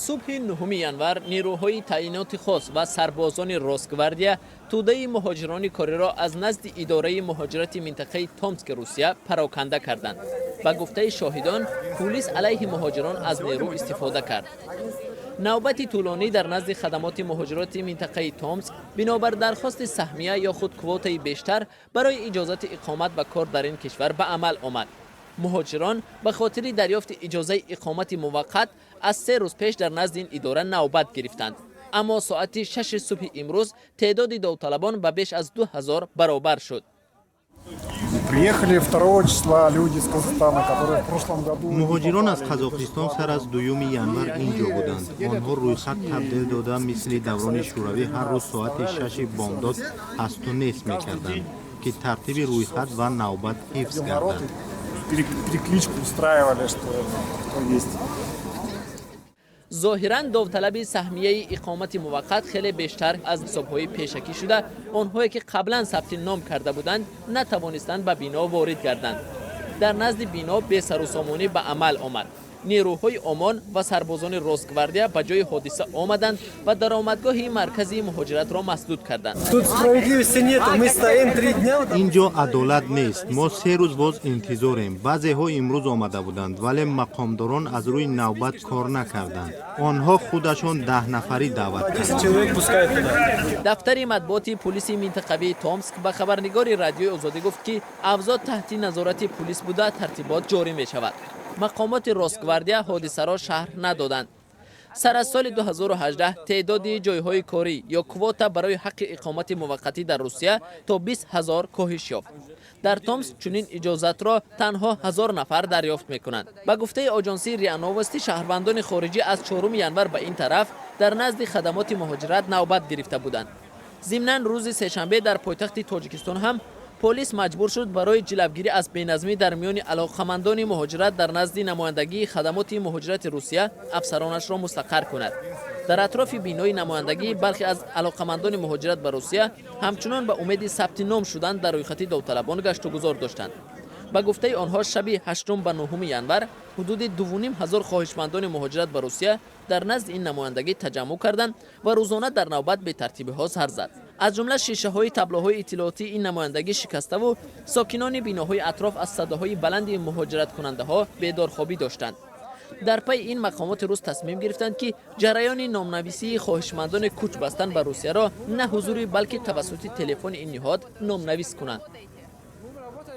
Субҳи 9 январ нерӯҳои таъиноти хос ва сарбозони Росгвардия тӯдаи муҳоҷирони кориро аз назди идораи муҳоҷирати минтақаи Томски Русия пароканда карданд. Ба гуфтаи шоҳидон, пулис алайҳи муҳоҷирон аз нерӯ истифода кард. Навбати тӯлонӣ дар назди хадамоти муҳоҷироти минтақаи Томск бинобар дархости саҳмия ё худ квотаи бештар барои иҷозати иқомат ба кор дар ин кишвар ба амал омад. Муҳоҷирон ба хотири дарёфти иҷозаи иқомати муваққат аз 3 рӯз пеш дар назди ин идора навбат гирифтанд, аммо соати 6 субҳи имрӯз теъдоди довталабон ба беш аз 2000 баробар шуд. Приехали 2 числа люди из Казахстана, которые в прошлом году. Муҳоҷирон аз Қазоқистон сар аз 2 январ ин ҷо буданд. Онҳо рӯйхат табдил дода, мисли даврони Шӯравӣ ҳар рӯз соати 6 бомдод ҳасту нест мекарданд, ки тартиби рӯйхат ва навбат ҳифз гардад. Перекличку устраивали, что кто есть. Зоҳиран, довталаби саҳмияи иқомати муваққат хеле бештар аз ҳисобҳои пешакӣ шуда, онҳое ки қаблан сабти ном карда буданд, натавонистанд ба бино ворид гарданд. Дар назди бино бесарусомонӣ ба амал омад. Нерӯҳои ОМОН ва сарбозони Росгвардия ба ҷои ҳодиса омаданд ва даромадгоҳи маркази муҳоҷиратро масдуд карданд. Тут справедливости нет. Мы стоим 3 дня. Ин ҷо адолат нест. Мо 3 рӯз боз интизорем. Баъзеҳо имрӯз омада буданд, вале мақомдорон аз рӯи навбат кор накарданд. Онҳо худашон 10 нафарӣ даъват карданд. Человек пускает туда. Дафтари матбуоти пулиси минтақавии Томск ба хабарнигори Радиои Озодӣ гуфт, ки авзоъ таҳти назорати пулис буда, тартибот ҷорӣ мешавад. Мақомоти Росгвардия ҳодисаро шарҳ надоданд. Сар аз соли 2018 теъдоди ҷойҳои корӣ ё квота барои ҳаққи иқомати муваққатӣ дар Русия то 20 ҳазор коҳиш ёфт. Дар Томск чунин иҷозатро танҳо 1000 нафар дарёфт мекунанд. Ба гуфтаи оҷонсии РИА Новости, шаҳрвандони хориҷӣ аз 4 январ ба ин тараф дар назди хадамоти муҳоҷират навбат гирифта буданд. Зимнан, рӯзи сешанбе дар пойтахти Тоҷикистон ҳам полис маҷбур шуд барои ҷилавгирӣ аз беназмӣ дар миёни алоқамандони муҳоҷират дар назди намояндагии хадамоти муҳоҷирати Русия афсаронашро мустақар кунад. Дар атрофи бинои намояндагӣ бархе аз алоқамандони муҳоҷират ба Русия ҳамчунон ба умеди сабти ном шудан дар рӯйхати довталабон гаштугузор доштанд. Ба гуфтаи онҳо, шаби 8 ба 9 январ ҳудуди 2500 хоҳишмандони муҳоҷират ба Русия дар назди ин намояндагӣ таҷаммӯъ карданд ва рӯзона дар навбат бетартибиҳо сар зад. Аз ҷумла шишаҳои таблоҳои иттилоотии ин намояндагӣ шикаставу сокинони биноҳои атроф аз садоҳои баланди муҳоҷираткунандаҳо бедорхобӣ доштанд. Дар пайи ин мақомоти рус тасмим гирифтанд, ки ҷараёни номнависии хоҳишмандони кӯч бастан ба Русияро на ҳузурӣ, балки тавассути телефони ин ниҳод номнавис кунанд.